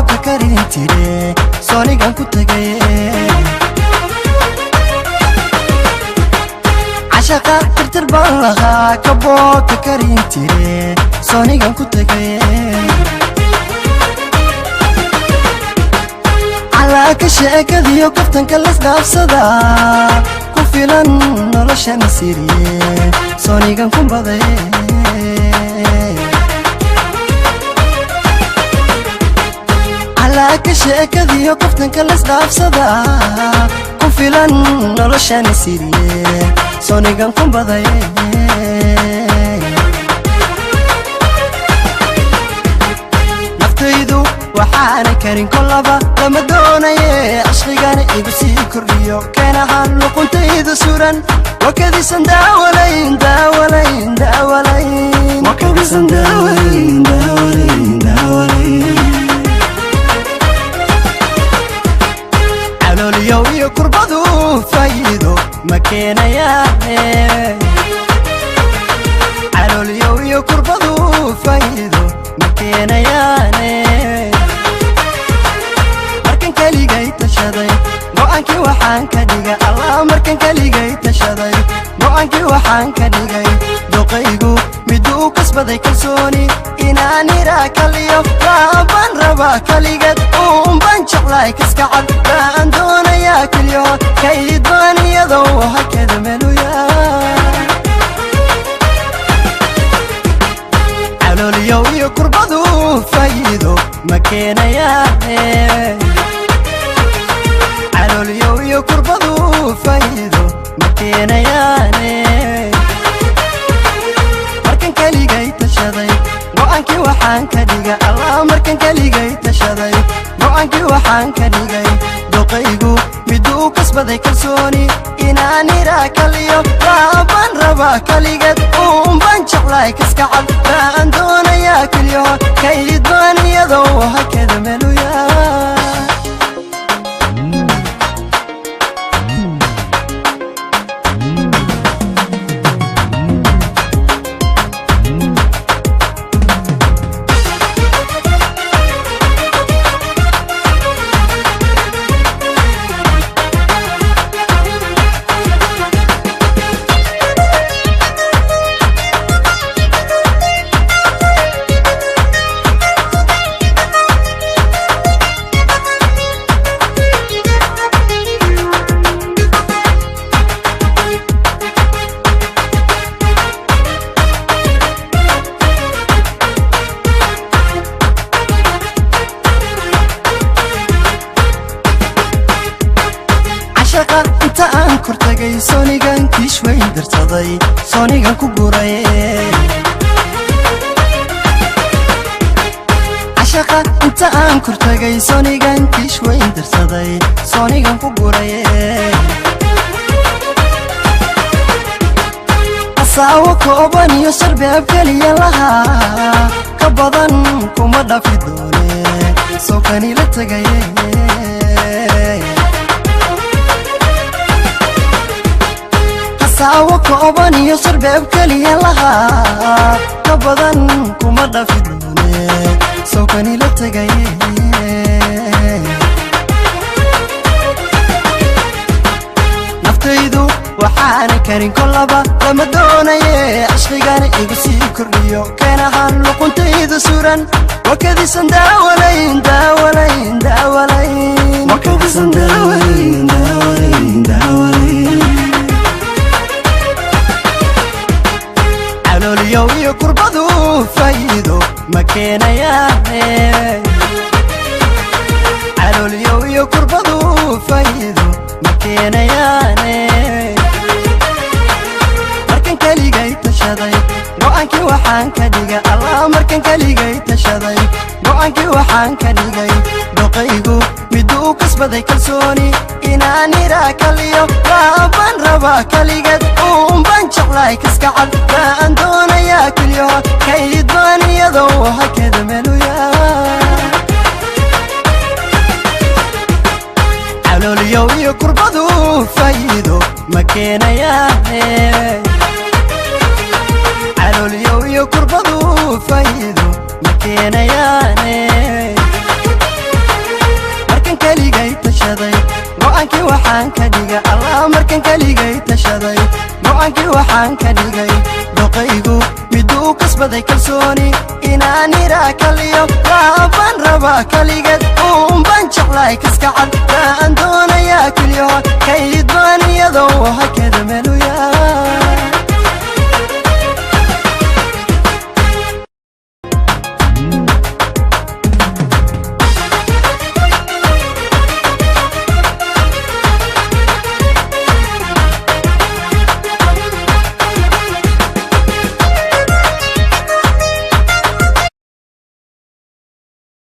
Kabooka karin tire, soonigan ku tagaye. Cashaqa tirtir baan lahaa, kabooka karin tire, soonigan ku tagaye. Calaaka sheekadiyo kaftanka lasdhaafsada ku filan noloshan siriye, soonigan ku badaye. Calaaka sheekadiyo kaftanka lasdhaafsada ku filan noloshan siriye, soonigan ku badaye. Naftaydu waxaana karin kolaba lama doonaye, cishqigana igu sii kordhiyo keenahaan luquntaydu suran, wakadisan daawalayn, daawalayn, daawalayn, wakadisan daawalayn, daawalayn, daawalayn. Calooliyow iyo kurbadu faa'iido ma keenayaane, calooliyow iyo kurbadu faa'iido ma keenayaane. Markan keligay tashaday, go'aankii waxaan ka dhigay Allah. Markan keligay tashaday, go'aankii waxaan ka dhigay doqaygu miduu kasbaday kalsooni inaan iraa kaliyo laabaan rabaa kaligeed uunbaan jeclaay kaskacad baan doonayaa keliyo kayd baan iyadoo hakada meluya. Calooliyow iyo kurbadu faa'iido ma keenayaane, calooliyow iyo kurbadu faa'iido ma keenayaane. Markan keligay tashaday, go'aankii waxaan ka dhigay Allah. Markan keligay tashaday, go'aankii waxaan ka dhigay doqaygu miduu kasbaday kalsooni inaan iraa kaliyo laabaan rabaa kaligeed uunbaan jeclaay kaskacad baan doonayaa keliyo kayd baan iyadoo hakada meluya. Cashaqa inta aan kortagay, soonigan kiish weyn darsaday, soonigan ku guray. Cashaqa inta aan kortagay, soonigan kiish weyn darsaday, soonigan ku guray. Asaawo kooban iyo sarbeeb keliya lahaa ka badan kuma dhafi doone, soo kani la tagaye. Saawo kooban iyo sarbeeb keliya lahaa ka badan kuma dhafi doone, soo kani la tagaye. Naftaydu waxaana karin kolaba lama doonaye, cishqigana igu sii kordhiyo keenahaan luquntaydu suran, wakadisan daawalayn, daawalayn, daawalayn, wakadisan daawalayn, daawalayn, daawalayn. Calooliyow iyo kurbadu faa'iido ma keenayaane, calooliyow iyo kurbadu faa'iido ma keenayaane. Markan keligay tashaday, go'aankii waxaan ka dhigay Allah. Markan keligay tashaday, go'aankii waxaan ka dhigay doqaygu miduu kasbaday kalsooni inaan iraa kaliyo laabaan rabaa kaligeed uunbaan jeclaay kaskacad baan doonayaa keliyo kayd baan iyadoo hakada meluya. Calooliyow iyo kurbadu faa'iido ma keenayaane, calooliyow iyo kurbadu faa'iido ma keenayaane. Kaligeed uunbaan jeclahay, kaskacad baan doonayaa, kelyaho kayd baan iyadoo hakada meel u yaal.